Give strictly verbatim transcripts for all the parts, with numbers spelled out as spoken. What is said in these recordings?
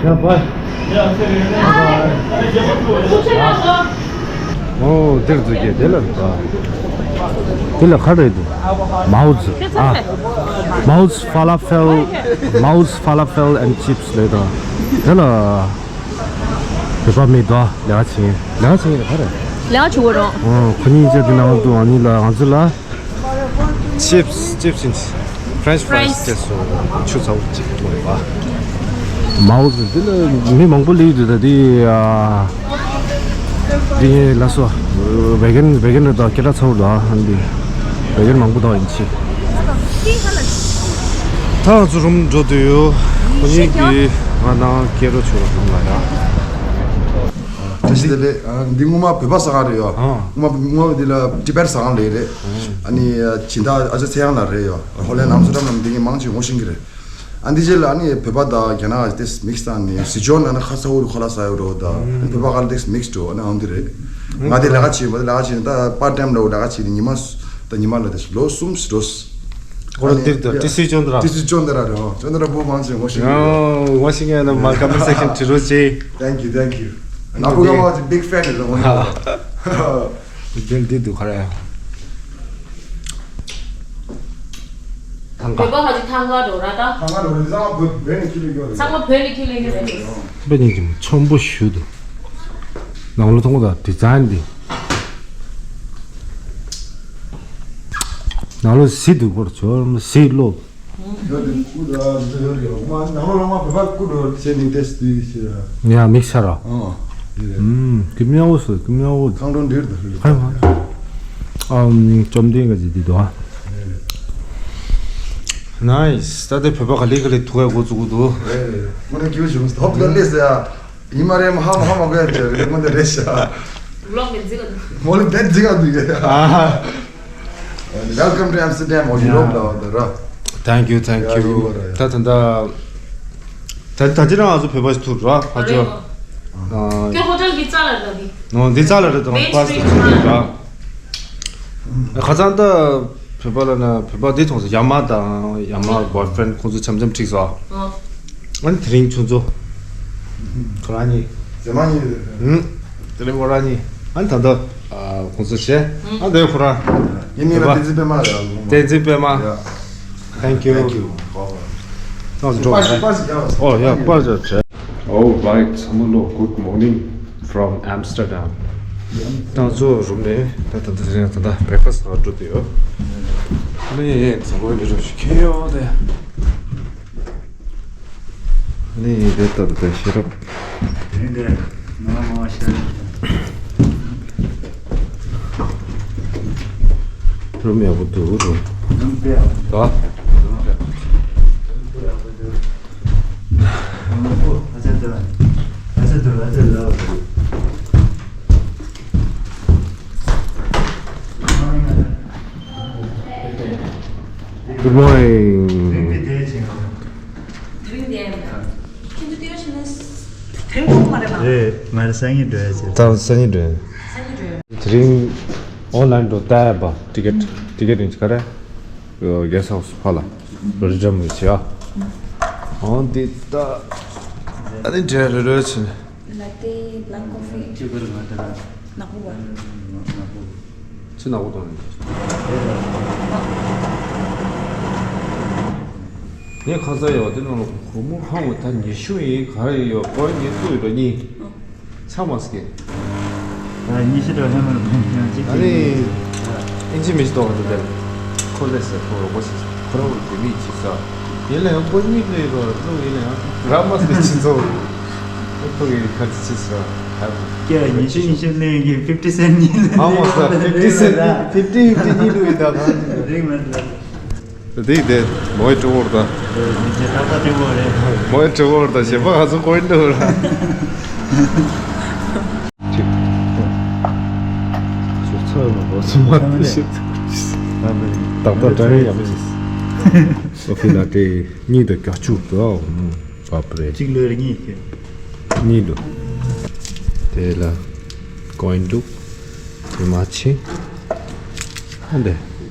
ཡ་བཱའི། ཨོ་དེར་འཛུལ་གྱི་དེ་ལ་འགྲོ། དེ་ལ་ག་རེ་འདུག་མའོ་ཙི། ཨ། Mao's Falafel, Mao's Falafel and Chips ལབ་དང་། དེ་ལ་བོད་པ་མི་འདུག་ལས་ཀ་བྱེད་མཁན། ལས་ཀ་བྱེད་མཁན་ག་རེ། ལས་ཀ་བྱེད་དགོས་རེད། ཨོ་ཁོ་གཉིས་ཀྱིས་དེ་ནང་དུ་ཨ་ནི་ལ་ང་ཚོ་ལ། Chips, chips in French fries French. དེ་ཚོ་ཆུ་ཚ་པོ་གཅིག་བླུགས་ཡོད་པ། མའོ་ཙི་འདི་ལ་མི་མང་པོ་སླེབས་འདུག་ད་འདི་ཨ། འདི་ལ་སོ། བེ་གན་བེ་གན་རེད་ད་སྐད་གྲགས་ཚ་པོ་འདུག་ཨ་འདི། བེ་གན་མང་པོ་འདུག་ཡིན་ཕྱིར། ད་ང་ཚོ་རུམ་འགྲོ་འདོད་ཡོད། ཁོ་གཉིས་ཀྱིས་ང་ནང་སྐྱེལ་རོགས་བྱོས་རོགས་རུམ་ལ་ཡ། བཀྲ་ཤིས་བདེ་ལེགས། ཨ། འདི་སྔོན་མ་བོད་པ་ཟ་ཁང་རེད་ཡོ། ཨ། སྔོན་མ་སྔོན་མ་འདི་ལ་ཏི་བེད་ཟ་ཁང་ལས་རེད། ཨ་ནི་སྦྱིན་བདག་ཨ་ཅག་ཚེ་དབྱངས་ལགས་རེད་ཡོ། ཧོ་ལན་ནང་སུ་ཁྲམ་ནང་འདི་གི་མང་ཆེ་ངོ་ཤེས་ཀྱི་རེད། ཨ་འདི་རྗེས་ལ་ཨ་ནི་བོད་པ་དང་རྒྱ་ནག་དེ་མིག་སི་དང་ནི་སི་ཅོན་ཨ་ནི་ཁ་ཚ་བོ་རུ་ཁོ་ལ་ས་ཡོ་རོ་དང་བོད་པ་ག་ལ་དེ་མིག་སི་འགྲོ་ཨ་ནི་ཨང་འདི་རེད། ང་དེ་ལས་ཀ་བྱེད་མ་དེ་ལས་ཀ་བྱེད་ད་པར་ཊའིམ་ལ་ལས་ཀ་བྱེད་ནི་ཉི་མ་ད་ཉི་མ་ལ་དེ་ལོ་གསུམ་སི་འགྲོ། ཁོ་ར་འདིར་དུ་ཏི་སི་ཅོན་དྲ། ཏི་སི་ཅོན་དྲ་རེད་ཨོ། ཅོན་དྲ་བོ་མང་ཆེ་ངོ་ཤེས། ཨོ་ངོ་ཤེས་ངས་ན་མ་ཀ་མེན་སེག་ཤན་བྲིས་རོགས་བྱེད། Thank you, thank you. ང་བོ་ཡང་མ་ཅིག་big fan རེད་ལ་ངོ་ཤེས། འདིར་འདིར་དུ་ཁ་ར་ཡ། ཐང་ག་བོད་པ་ཧ་ཅིག་ཐང་ག་འགྲོ་ར་ད། ཐང་ག་འགྲོ་རེད་ཚང་མ་བོད་བོད་ནས་ཁྱི་ལས་ཀྱི་རེད། ཚང་མ་བོད་ནས་ཁྱི་ལས་ཀྱི་རེད། བོད་ནས་ཀྱི་ཆེན་པོ་ཞུ་དུ། ནང་ལོ་ཐོང་ག་ད་ཌི་ཛའིན་འདི། ནང་ལོ་གཟི་འདུག་སྐོར་ཚོ་གཟི་ལོ། ཡོད་དེ་སྐུ་དང་འདི་ཡོད་རེད། ང་ནང་ལོ་ལ་མ་བོད་པ་སྐུ་འགྲོ་ཆེ་ནི་ཏེ་སི་དུས་ཤི་ར། ཡ་མིག་ཤ་ར། ཨང་། དེ་རེད། ཨུམ་ཀི་མྱང་བོ་སོ་ཀི་མྱང་བོ། ཁང་ཁྲོ་འདིར་དུ་ཧྲུལ། ཁང་ཁང་། ཨམ་བཅོམ་ལྡན་ག་ཅི་འདི་དུ་ཨ། ནའིས། ད་ལྟ་བོད་པ་ག་ལེ་ག་ལེ་ཐུག་ཡ་འགོ་བཙུགས་འདུག་རེད་རེད། ངོ་ནས་ཀྱི་བྱུང་སྟོབས་ལ་སླེབས་ཟེར་ཡ། ཡིན་མ་རེད་མ་ཧ་མ་ཧ་མ་གོ་ཡ་དེ་རེད་ངོ་འདི་རེད་ཤག་ལོག་ནས་འཛི་ག་འདུག་མོ་ལ་བདེ་འཛི་ག་འདུག་ཡ། Welcome to Amsterdam or Europe ལ་བ་ད་ར། Thank you, thank you. ད་ད་ད་ད་ད་ཅི་རང་ང་ཚོ་བོད་པ་ཞིག་ཐུག་ར་ཧ་ཅོ། ཨ། ཁྱོད་ཧོ་ཊེལ་གི་རྩ་ལ་ད་འདི། ནོ་འདི་རྩ་ལ་རེད་དང་Main པ་Street སི་ཊི་ར། ཁ་སང་ད་བོད་པ་ལ་ན་བོད་པ་འདི་མཐོང་སོང་ཡ་མ་དང་ཡ་མ་boyfriend ཁོང་ཚོ་འཆམ་འཆམ་འཁྲིགས་སོང་། ཨ་ནི་དེ་རིང་ཁྱོད་ཚོ། ཁོ་རང་གཉིས། ཟེ་མ་གཉིས་རེད། ཧུམ། དེ་རིང་ཁོ་རང་གཉིས། ཨ་ནི་ད་ལྟ་ཁོང་ཚོ་བྱས། ཨ་འདི་ཁོ་རང་། ངའི་མིང་ལ་བདེ་ཚིག་པད་མ་རེད། བདེ་ཚིག་པད་མ། Thank you. Thank you. ཨོ་ཡ་པར་ཅོ་བྱས། All right, ཚང་མ་ལོ། Good morning from Amsterdam. ད་ཚོ་རུམ་ནས་ད་ད་ད་ད་ད་breakfast ལ་འགྲོ་དུས་ཡོད། ནི་ཚང་མ་ལས་རོགས་ཞུ་མཁན་ཡོད་དེ། ནི་དེ་ལྟར་དེ་ཤེས་རབ། དེ་འདྲ་ནང་མ་ཤར། རུམ་ཡག་པོ་འདུག་རུམ། རུམ་དཔེ་ཡག་པོ་འདུག་རུམ་དཔེ་ཡག་པོ་འདུག་རུམ་དཔེ་ཡག་པོ་འདུག་རུམ་དཔེ་ཡག་པོ་འདུག Good morning. Drink them. ཁྱེད་ཚོ་ལྟོས་ཤིག་ན་དེང་གོང་མ་རེད་པ། རེད། ང་རེ་སང་ཉིན་འགྲོ་ཡ་ཆེ། ད་སང་ཉིན་འགྲོ་ཡ། སང་ཉིན་འགྲོ་ཡ། དེ་རིང་ཨོན་ལན་འགྲོ་ལྟ་ཡ་པ། ཊི་ཀེ་ཊི་ཊི་ཀེ་ཊི་ཡིན་ག་རེ། གེ་སི་ཊི་ཧའུ་སི་ཕ་ལ་རི་ཇམ་མི་བྱེད་ཨ། ཨོ་འདི་ད་ཨ་ནི་འདྲ་རེ་རེ་ཕྱིན། Latte, black coffee. ཅི་གོ་རེ་མ་ད་ར། ནག་པོ་བ། ནག་པོ། ཅི་ནག་པོ་གཏོང་ནི། ངས་ཁ་ཚ་ཡོད་དེ་ནང་ལ་སྒོར་མོ་ཧང་བ་ད་ཉི་ཤུ་ཡིན་ག་རེ་ཡོད་སྒོར་ཉི་ཤུ་ཡོད་ར་གཉིས། ཆག་མ་སྐྱེ། ཨ་ཉི་ཤུ་དྲུག་ཧེ་མ་ལ་ཕན་ཡང་གཅིག་ཨ་ནི་ཨིན་ཇི་མི་ཤི་ཏོག་ཏུ་དེར་ཁོ་ལས་སེ་ཁོ་རོགས་པ་ཞིག་ཁོ་རང་བོད་མི་གཅིག་ས་ཡིན་ལ་ཡང་སྒོར་གཉིས་ལས་པ་ལུག་ཡིན་ལ་ཡང་ར་མ་སེ་ཅི་ཚོ་ཁོ་གི་ཁ་ཅི་ཅི་ས་ཧ་ཀྱ་ཉི་ཤུ་ཉི་ཤུ་ལེན་གི་ཕིབ་ཊི་སེན་ཊི་ཉིད་ལ་ཨ་མོ་ས་ཕིབ་ཊི་སེན་ཊི་ཕིབ་ཊི་ཕིབ་ཊི་ཉིད་ལུག་ཡིན་ད་ཁ་རིག་མེད་ལ། དེ་དེ་མོའི་ཀྲི་བོར་ད། མོའི་ཀྲི་བོར་ད་ཞེ་པ་ང་ཚོ་ཀོ་ཡིན་འདུག་ར། ཅིག་ཚོགས་ཚོགས་ཡོད་མ་གོ་སུ་མ་དེ་ཤེས། ཏག་ཏག་དྲ་རེ་ཡ་མི་ཤེས། ཨོ་ཁེ་ལ་ཏེ་གཉིས་དང་བརྒྱད་ཅུ་དུ་ཨོ་བབ་རེད། གཅིག་ལོས་རེ་གཉིས་ཁེ། གཉིས་ལོ། དེ་ལ་ཀོ་ཡིན་འདུག་དེ་མ་ཆེ། ཨ་འདི་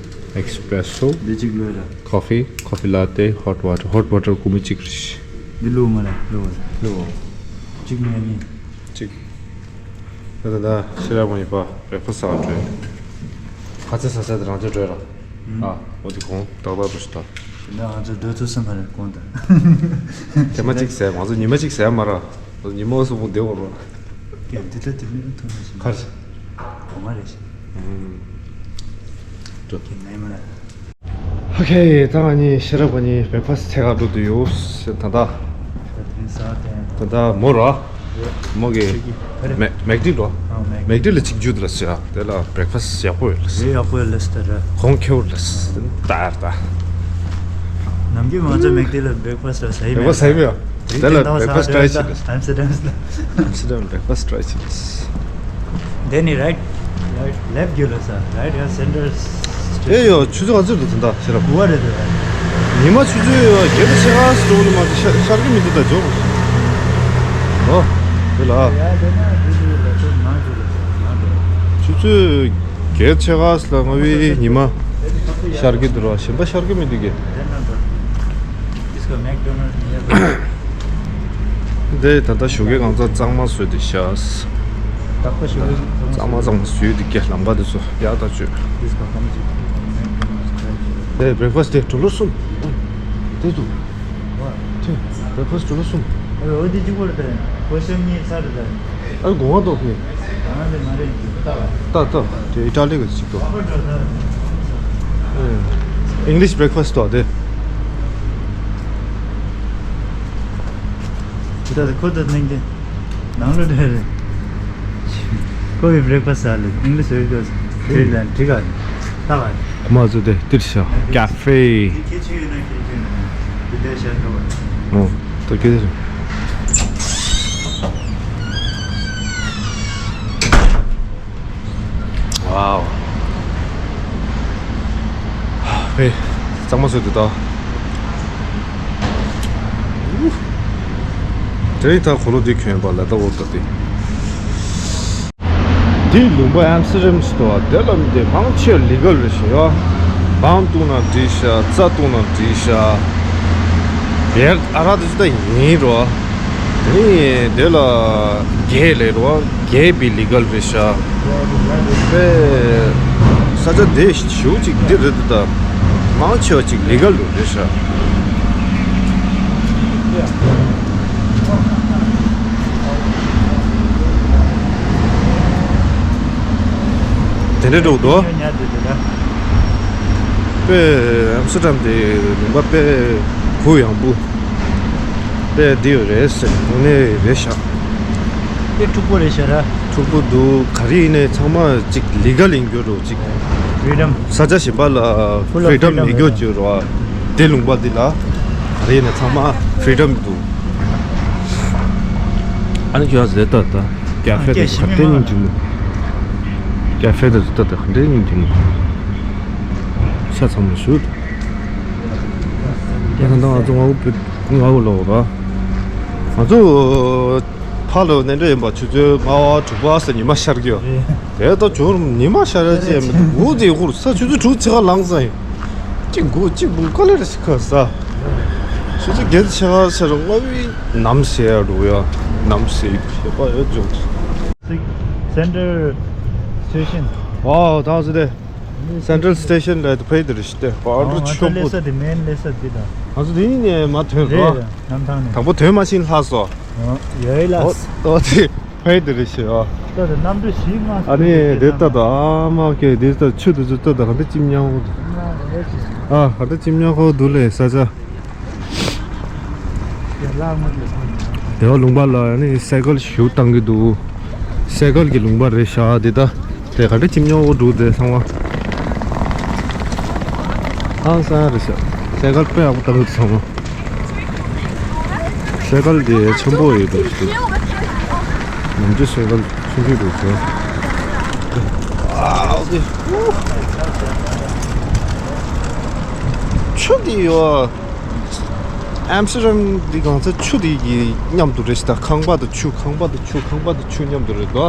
ཨེག་སི་པི་རེ་སོ། འདི་གཅིག་ལོས་ར། ཁོ་ཕི། ཁོ་ཕི་ལ་ཏེ། ཧོ་ཊི་ཝ་ཊར། ཧོ་ཊི་ཝ་ཊར་ཀུ་མི་གཅིག་རེད། འདི་བླུག་མ་རེད། བླུག་རེད། བླུག་གཅིག་གཉིས་གཉིས། གཅིག་ད་ད་ད་ཤེས་རབ་མ་ཡིན་པ་བེག་ཕ་སི་ཟ་བ་འགྲོ་ཡ། ཁ་ཚ་ས་ས་དེ་རང་ཚོ་འགྲོ་ཡ་ར། ཨ་འོ་དེ་གོང་ཏག་ཏག་འགྲོ་ཤི་ད། ད་ང་ཚོ་སྡོད་ཐུབ་ས་མ་རེད་གོང་ད། དེ་མ་གཅིག་ཟས་ང་ཚོ་ཉི་མ་གཅིག་ཟས་མ་ར། ཉི་མ་གསུམ་པོ་བསྡད་འོ་ར། ཀྱེ་འདི་ལྟ་དེ་མི་ཐུབ་མ་ཤེས། ཁར། གོང་མ་རེད་ཤི། ཨུམ། འགྲོ། ཀྱེ་ནས་མ་རེད། ཨོ་ཁེ། ད་ང་གཉིས་ཤེས་རབ་ང་གཉིས་བེག་ཕ་སི་འཚོལ་ག་འགྲོ་འདོད་ཡོད། ད་ལྟ། ད་ལྟ་མོ་ར། མོ་གི་མེག་ཌི་ར། མེག་ཌི་ལ་གཅིག་འཇུ་དུ་ལ་ཟེར་ཡ། དེ་ལ་བེག་ཕ་སི་ཡག་པོ་ཡོད་ལ་ཟེར། ཡག་པོ་ཡོད་ལ་ཟེར་ར། གོང་ཁེ་བོ་ལ་ཟེར། ད་ད། ནམ་རྒྱུན་ང་ཚོ་མེག་ཌི་ལ་བེག་ཕ་སི་ཟ་ཡི་མེད། བེག་ཕ་སི་ཟ་ཡི་མེད་ཡ། དེ་ལ་བེག་ཕ་སི་ཊི་རའི་བྱེད་ལ་ཟེར། ཨམ་སི་ཊར་ཌམ་ལ། ཨམ་སི་ཊར་ཌམ་བེག་ཕ་སི་ཊི་རའི་བྱེད་ལ་ཟེར། དེ་ནི་རའིཊ། རའིཊ་ལེབ་རྒྱུ་ལ་ས་རའིཊ་ཡང་སེན་ཊར་སི་ཊེ་ཤན། ཨེ་ཡོ་ཆུ་ཚོད་ག་ཚོད་འདུག་ད་ལྟ་ཤེས་རབ། དགུ་པ་རེད་འདུག་ཉི་མ་ཆུ་ཚོད་ཡོ་བརྒྱད་དང་ཕྱེད་ཀ་ཙམ་འགྲོ་ལ་མ་གཏོགས་ཤར་ཤར་གི་མི་འདུག་ད་འཇོག་ཨོ་དེ་ལ། ཡ་དེ་ན་དེ་དེ་ལ་དེ་མ་འཇུ་ལ་ས་མ་འགྲོ། ཆུ་ཚོད་བརྒྱད་ཕྱེད་ཀ་ཙམ་ལ་ང་བའི་ཉི་མ་ཤར་གི་འདུག་ར། གཞན་པ་ཤར་གི་མི་འདུག་གི། དེ་ན་འགྲོ། འདི་ད་ལྟ་ཞོགས་ཀས་གང་ཚ་གཙང་མ་བཟོས་ཏེ་བཞག་བདག་པོ་ཞོགས་ཀས་གཙང་མ་གཙང་མ་བཟོས་ཏེ་སྐྱེ་ལམ་ཁ་དེ་ཚོ་ཡག་ཐག་ཆོད། འདི་ད་བེག་ཕ་སི་ཊི་དེ་གྲོ་ལོ་གསུམ། དེ་འདུག་བེག་ཕ་སི་ཊི་གྲོ་ལོ་གསུམ། ཨ་འོ་དེ་གཅིག་པོ་རེད་དེ། ཁོ་ཤ་གཉིས་ཚར་རེད་དེ། ཨ་གོང་བ་ཏོག་ཕེ། ད་ད་དེ་ཨི་ཊ་ལི་གི་ཅིག་ཏོ། ཨིང་ལིཤ་བྷེག་ཕ་སི་ཏོ་དེ། ད་ཁོ་ད་ནང་གི་ནང་ལོ་དེ་རེད། ཁོ་གི་བྷེག་ཕ་སི་ལ་ཨིང་ལིཤ་བྷེག་ཕ་སི་དེ་ལ་འགྲིག་ག་ད་ག་མ་ཚོ་དེ་ཏིར་ཤ་ཀ་ཧྥེ། ཁྱེད་ཆུ་ཡོད་ན་ཁྱེད་ཆུ་ཡོད་ན་དེ་ལས་ཤར་འགྲོ་བ། ཨོ། ད་ག་རེད། ཝའོ། ཧེ། གཙང་མ་བཟོས་འདུག་ད། དེ་རིང་ད་གོ་ལོ་འདི་གྱོན་པ་ལ་ད་འོ་ད་དེ། འདི་ལུང་པ་ཨམ་སི་ཊར་ཌམ་ཞིག་འདུག་དེ་ལ་མི་དེ་མང་ཆེ་ལི་གལ་རེད་ཤག་ཡ། འབངས་བཏུང་ན་འགྲིག་ཤག་རྩྭ་བཏུང་ན་འགྲིག་ཤག་ཡར་ཨ་རག་དེ་ཚོ་ད་ཡིན་རོ། དེ་ནི་དེ་ལ་རྒྱལ་ལས་རོ། རྒྱལ་པའི་ལི་གལ་རེད་ཤག་པས་ས་ཆ་དེ་ཞུ་ཅིག་འདི་རེད་འདུག་ད། མང་ཆེ་བ་ཅིག་ལི་གལ་རེད་ཤག་དེ་འདྲ་འགྲོ་འདུག་ཉར་ཉར་དེ་དེ་ལ། པས་ཨམ་སི་ཊར་ཌམ་དེ་ལུང་པ་པས་གུ་ཡངས་པོ། པས་འདི་ཡོད་རེད་ཟེར་དངོས་གནས་རེད་ཤག་དེ་འཁྲུག་པོ་རེད་ཤག་ར། འཁྲུག་པོ་འདུག་ག་རེ་ཡིན་ནའི་ཚང་མ་ཅིག་ལི་གལ་ཡིན་རྒྱུ་འགྲོ་ཅིག་ཕི་རི་ཌམ། ས་ཆ་གཞན་པ་ལ་ཕུལ་ཕི་རི་ཌམ་ཕི་རི་ཌམ་མེད་རྒྱུ་ཅིག་རོ། དེ་ལུང་པ་འདི་ལ་ག་རེ་ཡིན་ནའི་ཚང་མ་ཕི་རི་ཌམ་འདུག་ཨ་ནི་ཁྱོད་ཟེར་ད་ད་ཀ་ཧྥེ་དེ་ག་དེ་སྙིང་རྗེ་མོ། ཀ་ཧྥེ་དེ་ད་ད་ག་དེ་སྙིང་རྗེ་མོ། ཤ་ཚ་མོ་ཞུ། ད་ད་ང་ཚོ་ང་བོ་བུ་ང་བོ་ལོག་ར། ང་ཚོ་ཕ་ལོ་ནས་འདྲ་ཡིན་པ་ཆུ་ཚོད་ལྔ་པ་དྲུག་པ་ས་ཉི་མ་ཤར་གྱི་ཡོད། དེ་ལྟ་བྱུང་ཉི་མ་ཤར་ཡ་ཅི་ཡང་མི་འདུག་འུ་དེ་ཧུར་ས་ཆུ་ཚོད་དྲུག་ཚེ་ག་ལངས་ས་ཡིན། གཅིག་དགུ་གཅིག་དགུ་ཀ་ལེར་ཞིག་ཁ་ས། ཆུ་ཚོད་བརྒྱད་ཚེ་ག་ཤར་ལྔ་པའི་ནམ་ཟེར་ཡ་འགྲོ་ཡ། ནམ་ཟེར་ཞེས་པ་ཡོད་འཇོག Central Station། ཨོ་ད་ཟེར་དེ། Central Station ལ་ཕེབས་དེ་རེད་ཤི་སྟེ་བར་འགྲོ་ཆོག་པོ། ང་ཚོ་ལས་ས་དེ་མེན་ལས་ས་དེ་དང་། ང་ཚོ་དེ་ནས་མ་ཐོན་རེད། རོ། ནམ་ཐང་ནས། དང་པོ་ཐོན་མ་ཕྱིན་ལྷག་སོ། ཡོད་ལ། ཨོ་དེ་ཕེབས་དེ་རེད་ཤི་ཨ། ལྟ་དང་གནམ་གྲུ་ཞིག་མ་ཨ་ནི་དེ་ལྟ་དང་ཨ་མ་ཀེ་དེ་ལྟ་ཆུ་དེ་ཚོ་ལྟ་དང་ག་འདྲ་ཅིམ་ཉམས་འོ། ཨ་ག་འདྲ་ཅིམ་ཉམས་འོ་འདུག་ལས་ས་ཆ། དེ་བ་ལུང་པ་ལ་ནི་སའི་ཀལ་ཞུ་བཏང་གི་འདུག་སའི་ཀལ་གྱི་ལུང་པ་རེད་ཤག་འདི་ད་དེ་ག་འདྲ་ཅིམ་ཉམས་འོ་འདུག་དེ་ཚང་མ་ཧང་སང་རེད་ཤག་སའི་ཀལ་དཔེ་ཡག་པོ་བཏང་གི་འདུག་ཚང་མ། སའི་ཀལ་དེ་ཆེན་པོ་ཡོད་འདུག་ནམ་རྒྱུན་སའི་ཀལ་ཆུང་ཆུང་འདུག་ཚོ། ཆུ་དེ་ཡོད། ཨམ་སི་ཊར་ཌམ་འདི་གང་ཚ་ཆུ་དེ་གི་མཉམ་དུ་རེད་ཤག་ད་ཁང་པ་དང་ཆུ་ཁང་པ་དང་ཆུ་ཁང་པ་དང་ཆུ་མཉམ་དུ་རེད་དོ།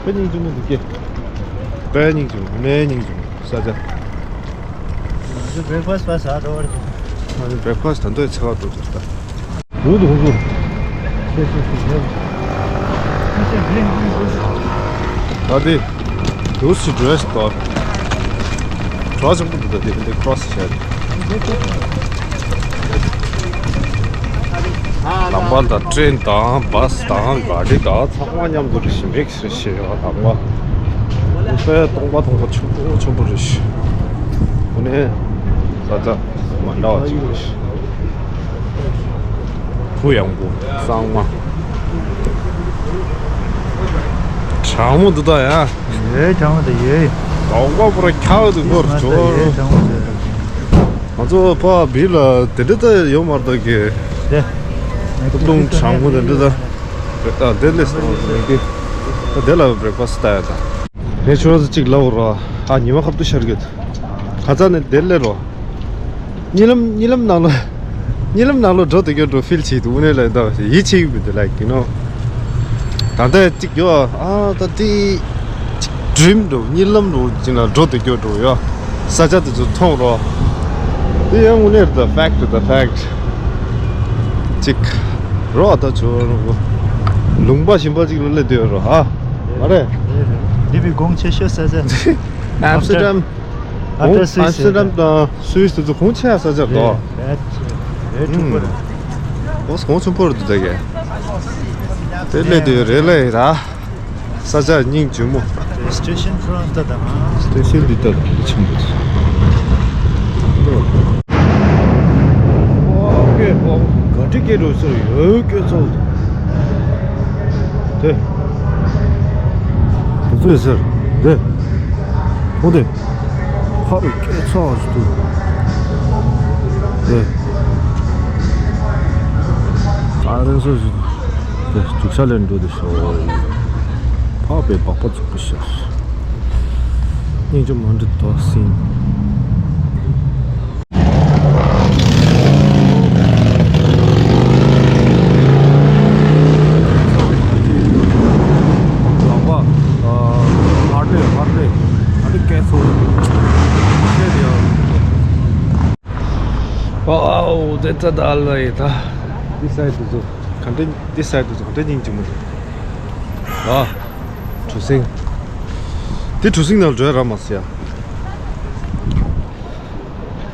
དཔེ་སྙིང་རྗེ་མོ་འདུག་གེ་དཔེ་སྙིང་རྗེ་མོ་ནས་སྙིང་རྗེ་མོ་ས་ཆ། ང་ཚོ་བྷེག་ཕ་སི་ཕར་ཟ་འགྲོ་བ་རེད། ང་ཚོ་བྷེག་ཕ་སི་ད་འདོད་ཚེ་བ་འགྲོ་ཚོད་ད། འདུག་འདུག་འདུག་ད་དེ་འདུག་སི་འགྲོ་ཡ་ཞིག་འདུག་གྲོགས་ཆེན་པོ་འདུག་ད་དེ་འདི་ཁྲོ་སི་བྱས་ཏེ། ལམ་བར་དང་ཊེན་དང་བྷ་སི་དང་ག་རི་དང་ཚང་མ་མཉམ་དུ་རེ་ཞིག་མིག་སི་རེ་ཞིག་ཡོད་ལམ་བར། དཔེ་སྟོང་པ་སྟོང་པ་ཆེན་པོ་ཆེན་པོ་རེ་ཞིག་དེ་ནས་ས་ཆ་མ་འདྲ་བ་ཅིག་རེ་ཞིག་བུ་ཡང་བུ་གཙང་མ། གྲང་མོ་འདུག་ད་ཡ། ཡོད་གྲང་མོ་འདུག་ཡོད། དོག་པ་པོ་ར་ཁྱག་འདུག་གོ་ར་ཅོ། ཡོད་གྲང་མོ་འདུག་ང་ཚོ་ཕ་བི་ལ་དེ་འདྲ་ད་ཡོད་མ་རེད་ད་གི། དེ་ཏུག་ཏུང་གྲང་མོ་དེ་འདྲ་ད། ཨ་དེ་ལས་སོང་གི། ད་དེ་ལ་བྷི་རེག་ཕ་སི་ལྟ་ཡ་ད། ངས་ཁྱོད་རང་ཚོ་གཅིག་ལབ་རོགས། ཨ་ཉི་མ་ཁ་ཐུག་ཤར་གི། ཁ་ཚ་ནས་དེ་ལས་རོགས། གཉིད་ལམ་གཉིད་ལམ་ནང་ལོ། གཉིད་ལམ་ནང་ལོ་འགྲོ་དེ་གྱོད་འགྲོ་ཕིལ་བྱེད་འདུག་ནས་ལ་ད་ཡིད་ཆེས་ཡོད་མི་འདུག་ལ་ཡིན་ནོ། ད་ལྟ་གཅིག་ཡོད་ཨ་ད་དེ། གཅིག་ཌི་རིམ་འགྲོ་གཉིད་ལམ་འགྲོ་ཅིག་ན་འགྲོ་དེ་གྱོད་འགྲོ་ཡོད། ས་ཆ་དེ་ཚོ་མཐོང་རོགས། དེ་ཡང་དངོས་གནས་ད་ཕེག་ཊི་ད་ཕེག་ཊི། གཅིག་རོགས་ད་ཚོ་ལུང་པ་ཞིམ་པ་ཅིག་ལ་སླེབས་དུས་རོགས་ཨ། མ་རེད། འདི་བི་གོང་ཆེ་ཤོས་ས་ཆ། ཨམ་སི་ཊར་ཌམ། ཨ་ཕ་སུད་སི། ཨམ་སི་ཊར་ཌམ་དང་སུད་སི་དེ་ཚོ་གོང་ཆེ་ས་ཆ་དོ། རེད་རེད་འཁྲུག་པོ་རེད། ཨོ་གོང་ཆེན་པོ་རེད་འདུག་ད་གས། དེ་སླེབས་དུས་རེད་ལ་ཡིན་ར། ས་ཆ་སྙིང་རྗེ་མོ། སི་ཊེ་ཤན་ཁོ་རང་ལྟ་དང་། སི་ཊེ་ཤན་འདི་ལྟ་དང་ཆེན་པོ་ཆེ། ཨོ་ཀེ་ཨོ་ག་འདྲི་སྐད་འགྲོ་ཟེར་ཡོད་སྐད་ཚོ། དེ། དེ་ཚོས་ཟེར། དེ། ཨོ་དེ། ཕ་རུ་སྐད་ཚོ་ཟེར་དུ། དེ། ཨ་རན་སོ་ཟེར། དེ་རྒྱུག་ཤར་ལེན་འགྲོ་དེ་ཤོ། ཕག་པའི་སྦག་པ་ཚུགས་པ་ཤར། སྙིང་རྗེ་མ་འདྲི་དོ་སིན། ལག་པ། ཨ་ཧར་ལེ་ཧར་ལེ། ཨ་ཏི་སྐད་ཚོ། ཨོ་དེ་ད་ད་ལ་ཡི་ད། འདི་སའི་དེ་ཚོ་ག་འདྲ། འདི་སའི་དེ་ཚོ་ག་འདྲ་སྙིང་རྗེ་མོ་རེད། ཨ། གྲུ་གཟིངས། འདི་གྲུ་གཟིངས་ནང་འགྲོ་ཡ་རག་མ་སོང་ཡ།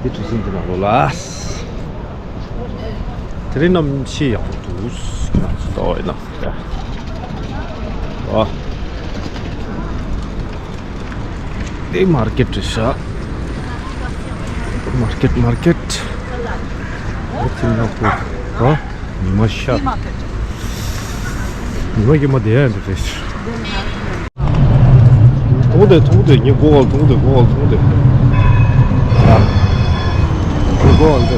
འདི་གྲུ་གཟིངས་འདི་ནང་ལོགས་ལ། དེ་རིང་གནམ་གཤིས་ཡག་པོ་འདུག་ཁྱོད་རང་ཚོ་ལྟ་བ་ཡིན་ན། ཨ། འདི་མར་ཀེཊ་རེད་ཤག་མར་ཀེཊ་མར་ཀེཊ། འདི་ཚོ་ནག་པོ། ཨ། ཉི་མ་ཤར། ཉི་མ་སྐྱིད་མ་བསྡད་ཡ་འདི་རེད། ཐུང་དེ་ཐུང་དེ་ངའི་མགོ་བ་ཐུང་དེ་མགོ་བ་ཐུང་དེ། ཨ། ངའི་མགོ་བ་འདི།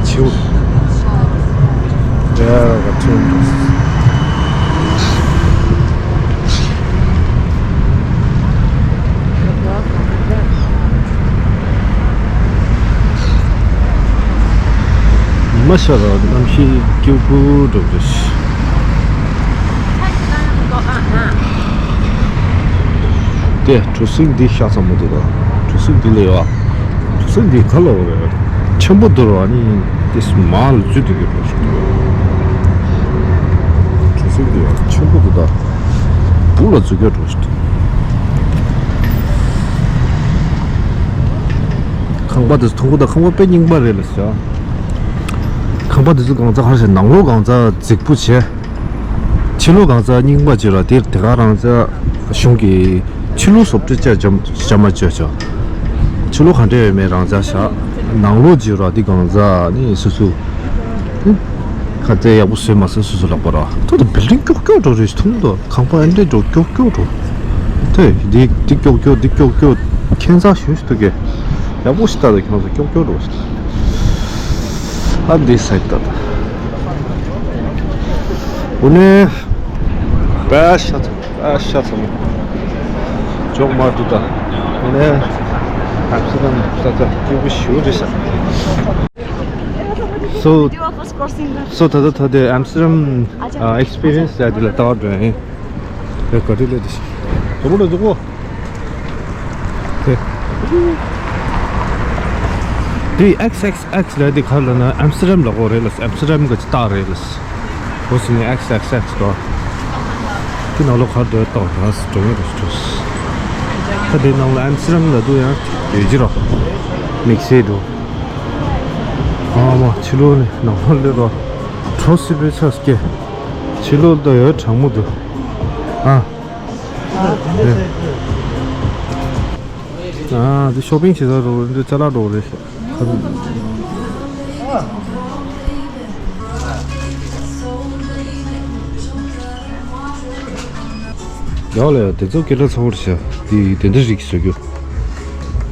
བྱིའུ། དེ་ག་ཐུང་དུ། ཉི་མ་ཤར་ར་གནམ་གཤིས་སྐྱིད་པོ་འགྲོ་གི་རེད། དེ་གྲུ་གཟིངས་འདི་ཤ་ཚ་མོ་འདུག་ད། གྲུ་གཟིངས་འདི་ལས་ཡོད་ཨ། གྲུ་གཟིངས་འདི་ག་ལ་འོ་རེད། ཆེན་པོ་འདུག་ར་ནི་དེ་མ་ལ་འཛུལ་འདུག་གི་གྲུ་གཟིངས་འདི། གྲུ་གཟིངས་འདི་ཆེན་པོ་འདུག་ད། སྦུག་ལ་འཛུལ་གི་གྲུ་གཟིངས་འདི། ཁང་པ་དེ་ཚོ་མཐོང་གི་ད། ཁང་པ་དཔེ་རྙིང་པ་རེད་ལ་ཟེར། ཁང་པ་དེ་ཚོ་གང་ཚ་ག་རེ་ཟེར། ནང་ལོགས་གང་ཚ་རྫིག་པོ་བྱས། ཕྱི་ལོགས་གང་ཚ་རྙིང་པ་བྱས་ར། དེ་དེ་ག་རང་ཚ་གཞུང་གི་ཕྱི་ལོགས་བཟོ་བཀྲ་བྱ་བྱ་མ་བྱ་བྱ། ཕྱི་ལོགས་ག་འདྲ་ཡོད་མེད་རང་ཚ་བཞག་ནང་ལོགས་བྱས་ར་དེ་གང་ཚ་ནི་སོ་སོ། ཁ་ཚ་ཡག་པོ་བཟོས་མ་ཟེར་སོ་སོ་ལབ་པ་ར། ད་ལྟ་བིལ་ཌིང་ཀྱོག་ཀྱོག་འགྲོ་རེད་མཐོང་དོ། ཁང་པ་ཨེ་འདྲས་འགྲོ་ཀྱོག་ཀྱོག་འགྲོ། དེ་འདི་འདི་ཀྱོག་ཀྱོག་འདི་ཀྱོག་ཀྱོག་ཁྱད་མཚར་ཞིག་འདུག་གས། ཡག་པོ་ཞིག་ལྟ་དང་ཁྱོད་ཚོ་ཀྱོག་ཀྱོག་འགྲོ་ཞིག་ཨ་འདི་སའི་ལྟ་དང་། འོ་ནས། པ་ཤ་ཚ་པ་ཤ་ཚ་མོ། ཅོག་མ་འདུག་ད། འོ་ནས། ཨམ་སི་ཊར་ཌམ་ས་ཆ་སྐྱིད་པོ་ཞེ་པོ་རེད་ཤག་སོ། སོ་ད་ད་ད་དེ་ཨམ་སི་ཊར་ཌམ་ཨེག་སི་པི་རི་ཡན་སི་ཡ་དེ་ལ་ལྟ་བར་འགྲོ་ཡ་ཡིན། དེ་ག་དུས་སླེབས་དེ་ཤི། དོ་མོ་ལ་འཇུག་གོ། དེ། དེ་ཨེགས་ཨེགས་ཨེགས་ལབ་དེ་ག་ལབ་ན་ཨམ་སི་ཏེར་ཌམ་ལབ་དགོས་རེད་ལ། ཨམ་སི་ཏེར་ཌམ་གི་རྟགས་རེད་ལ། འོ་ཟེར་ནས་ཨེགས་ཨེགས་ཨེགས་དོ། དེ་ནང་ལོགས་ག་རེ་འདུག་ལྟ་བ་ར་སི་འགྲོ་ངེས་རེད་འགྲོ། ད་དེ་ནང་ལ་ཨམ་སི་ཏེར་ཌམ་ལབ་དུས་ཡང་ཡོད་ཀྱི་རོ། དམིགས་བསལ་འགྲོ། ཨ་མ་ཕྱི་ལོགས་ནས་ནང་ལོགས་སླེབས་རོ། གྲོ་སི་པའི་ཆ་སྐྱེ། ཕྱི་ལོགས་ད་ཡོད་གྲང་མོ་འདུག་ཨ། ཨ་དེ་ཤོ་པིང་བྱེད་ས་རོ་འདི་ཅ་ལག་འགྲོ་རེད། ཡག་ལ་ཡ་དེ་ཚོ་སྐད་གྲགས་ཚ་བོར་བྱ། དེ་དེ་འདྲ་རིགས་བཟོ་རྒྱུ།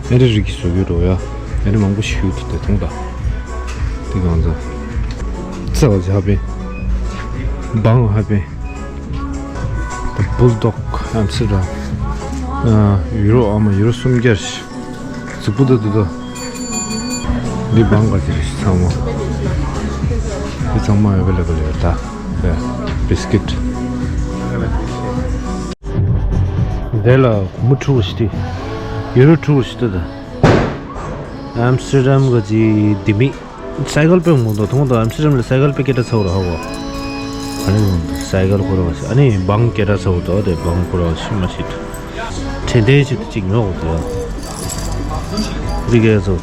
ཨེ་རི་རིགས་བཟོ་རྒྱུ་འགྲོ་ཡ། ཨེ་རི་མང་པོ་ཞིག་ཡོད་དེ་མཐོང་ད། དེ་གང་ཚ། ཚ་བ་ཇ་པིན། བང་ཧ་པིན། ད་བུལ་ཌོག་ཨམ་སི་ཏེར་ཌམ། ཡུ་རོ་ཨ་མ་ཡུ་རོ་སུམ་བརྒྱ་ཞིག་གཟིགས་པོ་ད་འདུག་ད། འདི་བང་ག་ཅི་རེད་ཚང་མ། འདི་ཚང་མ་ཨེ་ཝེ་ལེ་བལ་ཡོད་ད། ཡ། བིས་ཀིཊ། འདི་ལ་སྒོར་མོ་དྲུག་ཞིག་སྟེ། ཡུ་རོ་དྲུག་ཞིག་སྟེ་ད། ཨམ་སི་ཏེར་ཌམ་ག་ཅི་ལྡེ་མིག་སའི་ཀལ་དཔེ་མང་པོ་འདུག་མཐོང་དང་། ཨམ་སི་ཏེར་ཌམ་ལ་སའི་ཀལ་དཔེ་སྐད་གྲགས་ཚ་བོ་རེད་ཧ་གོ། ཨ་ནི་སའི་ཀལ་ཁོ་རང་ཞིག་ཨ་ནི་བང་སྐད་གྲགས་ཚ་བོ་འདུག་དེ་བང་ཁོ་རང་ཞིག་མ་ཤེས། དྲན་རྟེན་ཞིག་ཏུ་གཅིག་ཉོ་དགོས་འདུག་འདི་སྐད་ཚོ།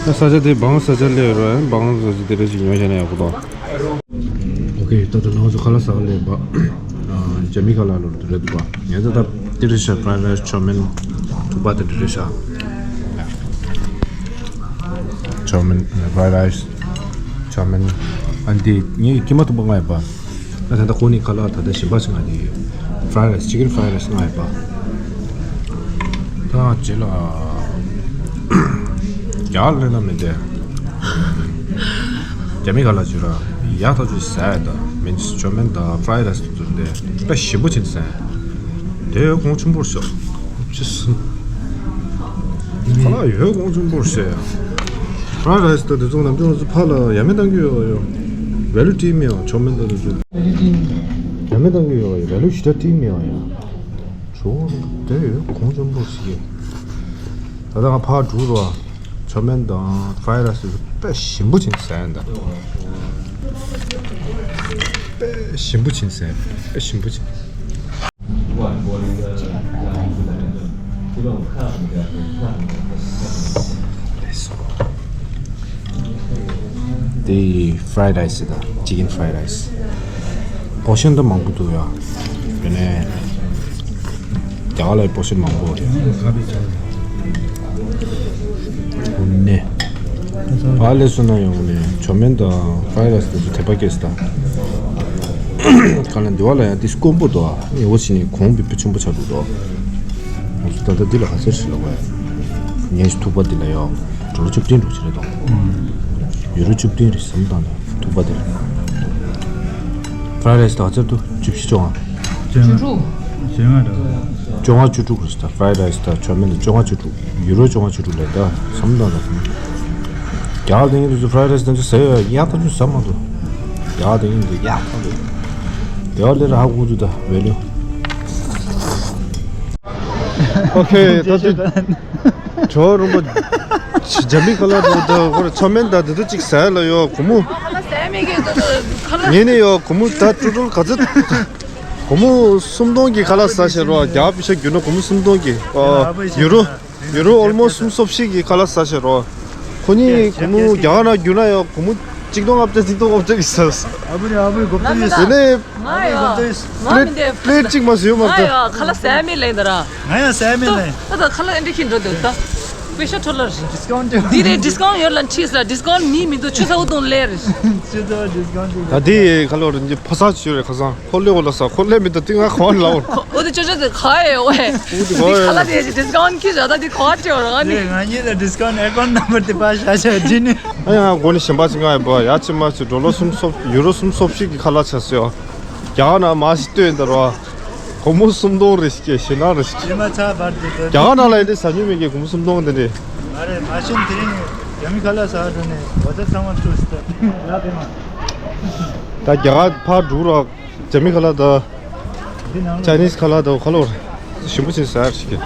ད་ས་ཆ་དེ་བང་ས་ཆ་སླེབས་རོགས། བང་ས་ཆ་དེ་རེ་ཞིག་ཉོ་བྱས་ན་ཡག་པོ་འདུག་ཨོ་ཁེ། ད་ལྟ་ང་ཚོ་ཁ་ལག་ཟ་ག་སླེབས་པ། ཨ། ཇ་མི་ཁ་ལག་ལོ་རེད་འདུག་པ། ངས་ད་ལྟ་འདི་རེད་ཤག་ཕ་རའེ་རའི་སི་ཆོ་མིན། ཐུག་པ་དེ་འདྲ་རེད་ཤག་ཆོ་མིན། ཕ་རའེ་རའི་སི། ཆོ་མིན། ཨ་འདི་ངས་ཀི་མ་ཐུག་པ་ལྔ་ཡོད་པ། ད་ད་ལྟ་ཁོ་ནི་ཁ་ལག་ད་ལྟ་གཞན་པ་ཞིག་ང་འདི་ཕ་རའེ་རའི་སི། ཅི་ཀིན་ཕ་རའེ་རའི་སི་ལྔ་ཡོད་པ། ད་རྗེས་ལ་རྒྱ་གར་སླེབས་ན་མི་འདི། རྒྱ་མི་ཁ་ལག་བྱོས་ར། ཡག་ཐག་ཆོད་ཟ་ཡ་ད། མིན་ཆོ་མིན་དང་ཕ་རའེ་རའེ་སི་དེ་ཚོ་འདི་དཔེ་ཞིམ་པོ་བྱས་ནས་ཟ་ཡ། དེ་ཡོད་གོང་ཆེན་པོར་ཤོག་ཅི་སུ། ཁ་ལག་ཡོད་གོང་ཆེན་པོར་ཤོག་ཡ། ཕ་རའེ་རའེ་སི་དང་དེ་ཚོ་ནམ་རྒྱུན་ང་ཚོ་ཕར་ལ་ཡ་མེད་གཏོང་གི་ཡོད་ཡོད། ཝེ་ལུ་ཏི་མི་ཡོང་ཆོ་མིན་དང་དེ་ཚོ། ཡ་མེད་གཏོང་གི་ཡོད་ཡོད། ཝེ་ལུ་ཞེ་དྲག་ཏི་མི་ཡོང་ཡ། ཇོ་བོ་དེ་ཡོད་གོང་ཆེན་པོ་ཞིག་ཡོད། ད་ལྟ་ང་ཕར་འགྲོ་རོགས། ཆོ་མེན་དང་ཕ་རའེ་རའེ་སི་དེ་དཔེ་ཞིམ་པོ་བྱིན་ཟ་ཡ་འདྲ། དཔེ་ཞིམ་པོ་བྱིན་ཟ་ཡ། དཔེ་ཞིམ་པོ་བྱིན། དེ་ཕ་རའེ་རའེ་སི་དང་ཅི་ཀིན་ཕ་རའེ་རའེ་སི། པོར་ཤན་ད་མང་པོ་འདུག་ཡ། དེ་ནས་རྒྱ་གར་ལ་པོར་ཤན་མང་པོ་རེད། དེ་ནས་ཕར་སླེབས་སོང་ན་ཡང་ནས་ཆོ་མེན་དང་ཕ་རའེ་རའེ་སི་དེ་ཚོ་དད་པ་སྐྱེས་སོང་ད། ག་ལ་འདི་བ་ལ་ཡང་དེ་དཀོན་པོ་འདུག་ཨ། ངས་འོ་ཕྱི་ནས་གོང་བི་བི་ཆེན་པོ་ཆགས་འདུག་དོ། ང་ཚོ་ད་ལྟ་འདི་ལ་ག་ཚོད་ཞིག་ལ་བས། ངས་ཐུག་པ་འདི་ལ་ཡོད། ཌོ་ལར་བཅུ་བདུན་འགྲོ་ཆེ་རེད་དོ། ཡུ་རོ་བཅུ་བདུན་རེད་བསམ་བཏང་ནས་ཐུག་པ་འདི་ལ། ཕ་རའེ་རའེ་སི་ད་ག་ཚོད་འདུག་བཅུ་བཞི་བཅོ་ལྔ། བཅོ་ལྔ། བཅོ་ལྔ་འདྲ། བཅོ་ལྔ་བཅུ་དྲུག་རེད་ད། ཕ་རའེ་རའེ་སི་ད་ཆོ་མེན་ད་བཅོ་ལྔ་བཅུ་དྲུག་ཡུ་རོ་བཅོ་ལྔ་བཅུ་དྲུག་ལས་ད་བསམ་བཏང་ནས། རྒྱ་གར་དེ་ཡིན་དུས་ཚོ་ཕ་རའེ་རའེ་སི་དེ་ཚོ་ཟ་ཡ་ཡག་ཐག་ཆོད་ཟ་མ་འདུག་རྒྱ་གར་དེ་ཡིན་དུས་ཡག་ཐག་འདུག་རྒྱ་གར་ལས་ར་ཧ་གོ་འདུག་ད་ཝེ་ལུ། ཨོ་ཁེ། ད་དུ་ཇོ་རུམ་པ་ཇ་མི་ཁ་ལག་འདུག་ད་ཁོ་ར་ཆོ་མེན་ད་དེ་དུ་གཅིག་ཟ་ཡ་ལ་ཡོད་གོ་མོ། ངས་ནི་ཡོད་གོ་མོ་ད་ཀྲུ་ཀྲུལ་ག་ཚོད། གོ་མོ་སུམ་སྟོང་གི་ཁ་ལག་ཟ་ཤེས་རོགས། རྒྱ་བི་ཤ་རྒྱུ་ན་གོ་མོ་སུམ་སྟོང་གི་ཨ། ཡུ་རོ། ཡུ་རོ་ཨོལ་མོ་སུམ་སྟོང་ཞིག་གི་ཁ་ལག་ཟ་ཤེས་རོགས། ཁོ་གཉིས་གོ་མོ་རྒྱ་གར་ན་རྒྱུ་ན་ཡོད་གོ་མོ་གཅིག་སྟོང་ལྔ་བརྒྱ་གཅིག་སྟོང་ལྔ་བརྒྱ་གི་ཟ། ཨ་བུ་རེ་ཨ་བུ་གོ་ཏོ་ཡོད་ཟ། དེ་ནས། ང་ཡོད། ང་མི་འདེབས། པླེཊ་གཅིག་མ་ཟོས་མ་ང་ད། ཡོད། ཁ་ལག་ཟ་མི་ལེན་ད་ར། ང་ཡང་ཟ་མི་ལེན། ད་ད་ཁ་ལག་ཨེ་འདྲ་ཁྱི་འགྲོ་འདུག་ད། པེ་ཤ་འཕྲོ་ལ་རེད། ཌི་སི་ཀའུན་ཊི་འདི་རེད། ཌི་སི་ཀའུན་ཊི་ཡོད་ལ་འཁྲིས་ལ་ཌི་སི་ཀའུན་ཊི་མི་མི་འདུག་ཆུ་ཚ་བོ་དང་ལས་རེད། ཆུ་ཚ་བོ་ཌི་སི་ཀའུན་ཊི་ད་དེ་ཁ་ལོ་རིན་གྱི་ཕོ་གསར་ཆུ་རེད་ཁ་སང་ཁོ་ལེ་འོ་ལ་ས་ཁོ་ལེ་མི་འདུག་དེ་ང་ག་བ་ལ་འོ། འོ་དེ་ཅོ་ཅོ་དེ་ག་ཡོད་ཨེ། འོ་དེ་ག་ཡོད། ཁ་ལག་དེ་ཌི་སི་ཀའུན་ཊི་ཁྱི་ར་ད་དེ་ག་བ་སྤྲད་འོ་རང་ནི། ང་གཉིས་ལ་ཌི་སི་ཀའུན་ཊི་ཨེ་ཀའུན་ཊི་ནམ་བར་དེ་པ་ཤ་ཤ་འདྲི་ནི། ཨ་ཡ་ང་གོ་ནི་གཞན་པ་ཅིག་ང་ཡོད་པ་ཡ་ཅི་མ་ཅི་ཌོ་ལར་སུམ་སོ་ཡུ་རོ་སུམ་སོ་ཞིག་གི་ཁ་ལག་ཆ་སོ། རྒྱ་གར་ན་མ་ཞིག་ལྟོས་ཡིན་ད་རོ། སྒོར་མོ་སུམ་སྟོང་རེ་ཞིག་ཞེ་ན་རེ་ཞིག་རྗེས་མ་ཚ་བར་དུ་དོ། རྒྱ་གར་ནང་ལ་ཡིན་ཏེ་ཟ་མྱོང་མེད་ཀྱི་སྒོར་མོ་སུམ་སྟོང་དེ་རེད། ཨ་རེ་མ་ཤེས་དེ་རིང་རྒྱ་མི་ཁ་ལག་ཟ་འགྲོ་ནས་འོ་ད་ཚང་མ་བཀྲུས་སྟེ་ཡ་དེ་མ། ད་རྒྱ་གར་ཕར་འགྲོ་ར་རྒྱ་མི་ཁ་ལག་ད། འདི་ནང་ལ་ཅའི་ནིས་ཁ་ལག་ད་ཁ་ལོ་ཞིམ་པོ་ཞིག་ཟ་ཡ་ཞིག་གི།